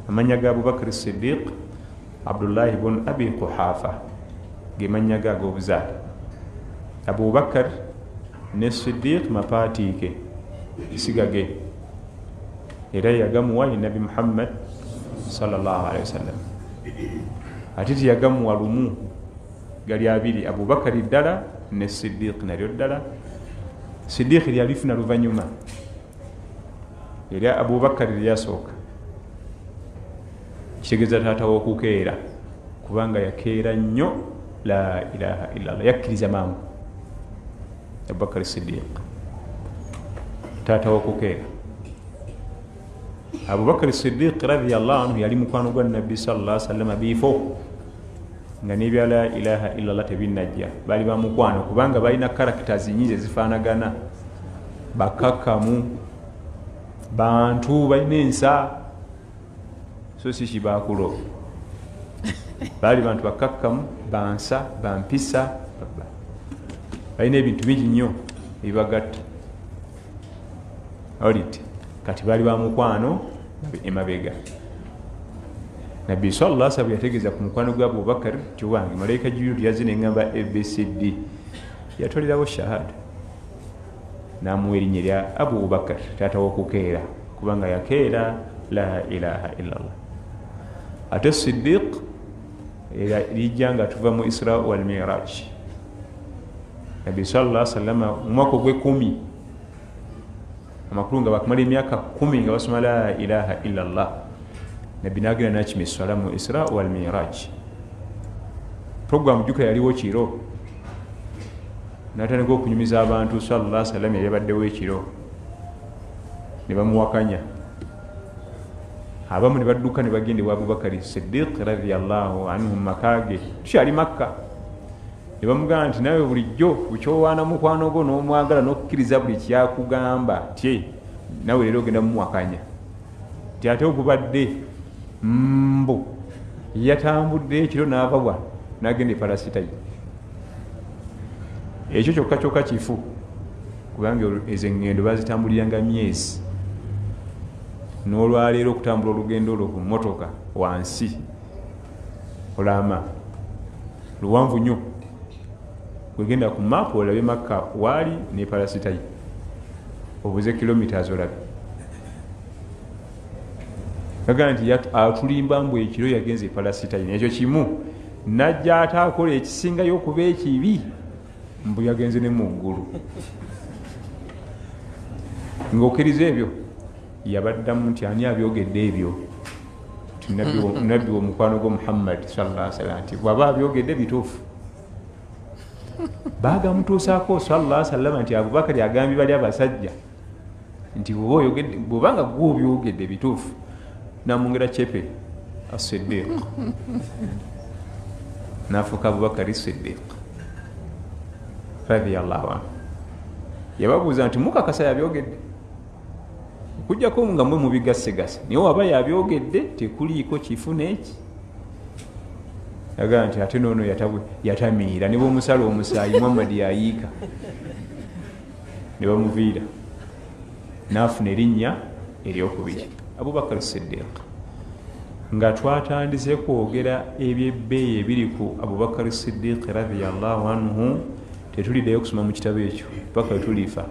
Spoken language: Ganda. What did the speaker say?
Amanya ga Abubakar Siddiq Abdullahi bun Abi Quhafa, ge mannya ge ag'obuzaale. Abubakar ne Siddiq mapaatiike sigage, era yagamuwa ye Nabbi Muhammad sallallahu alaihi wasallam. Ate teyagamuwa lumu, gali abiri, Abubakari ddala ne Siddiq nalyo ddala. Siddiq lyalifuna luvannyuma, era Abubakari lyasooka. Kitegeeza taata w'okukeera, kubanga yakeera nnyo la ilaha illallah, yakkiriza mangu. Abubakari Siddiq taata w'okukeera. Abubakari Siddiq radiyallahu anhu yali mukwano gwa Nabbi sallallahu alaihi wasallam bifo nga n'ebya la ilaha illallah tebinnajja. Baali bamukwano kubanga balina characters nyingi ezifaanagana, bakakkamu, bantu balina ensa, so si kibakulo. Baali bantu bakakkamu, bansa, bampisa, balina ebintu bingi nnyo ebibagatta. Olite kati baali bamukwano emabega. Nabbi sallallahu alaihi wasallam yategeeza ku mukwano gwa Abubakar nti wange malayika Jibril yazze n'eŋŋamba ABCD, yatolerawo shahada n'amuwa erinnya erya Abubakar, taata w'okukeera, kubanga yakeera la ilaha illallah. Ate Siddiq lijja nga tuva mu Isra wal Miraj. Nabbi sallallahu alaihi wasallam mu mwaka ogw'ekumi, amakulu nga bakumala emyaka 10 nga basoma la ilaha illallah, Nabbi n'agenda n'akima esswala mu Isra wal Miraj. Programu jjuka yaliwo kiro, n'atandika okunyumiza abantu sallallahu alaihi wasallam yabaddewo ekiro, ne bamuwakanya. Abamu ne badduka ne bagenda ewa Abubakari Siddiq radiyallahu anhu mu maka ge, tukyali Makka. Ne bamugamba nti nawe bulijjo bukyowaana mukwano gwo n'omwagala n'okukkiriza buli kyakugamba, tye nawe leero ogenda mumuwakanya. Nti ate ogubadde mbu yatambudde ekiro n'ava wa n'agenda e Palasitayi. Ekyo kyokka kyokka kifu, kubanga ezo eŋŋendo bazitambuliranga myezi. N'olwaleero okutambula olugendo olwo ku mmotoka wansi olama luwanvu nnyo. Wegenda ku maapu olabe Makka waali ne Palasitayi, obuze kilometers olabe. Agamba nti atulimba mbu ekiro yagenze e Palasitayi, ekyo kimu najja ate akola ekisingayo okuba ekibi, mbu yagenze ne mu ggulu. Ng'okkiriza ebyo? Yabaddamu nti ani abyogedde ebyo? Nti nabbi w'omukwano gwo Muhammad sallallahu alaihi wasallam, nti bw'aba abyogedde bituufu. Baagamutuusaako sallallahu alaihi wasallam nti Abubakari agambye bali abasajja nti bw'obanga gwe obyogedde bituufu, namwongera chepe As-Siddiq, n'afuuka Abubakari Siddiq radiyallahu anhu. Yababuuza nti mukakasa yabyogedde? Okuggyako nga mmwe mubigasegase, naye waba yabyogedde tekuliiko kifu n'eki. Yagamba nti ate noono yatamiira, ne bw'omusala omusaayi Muhammad yayiika, ne bamuviira n'afuna erinnya eryokubiri Abubakar Siddiq. Nga twatandise kwogera ebyebbeeyi ebiri ku Abubakar Siddiq radiyallahu anhu, tetuliddeyo okusoma mu kitabo ekyo paka we tulifa.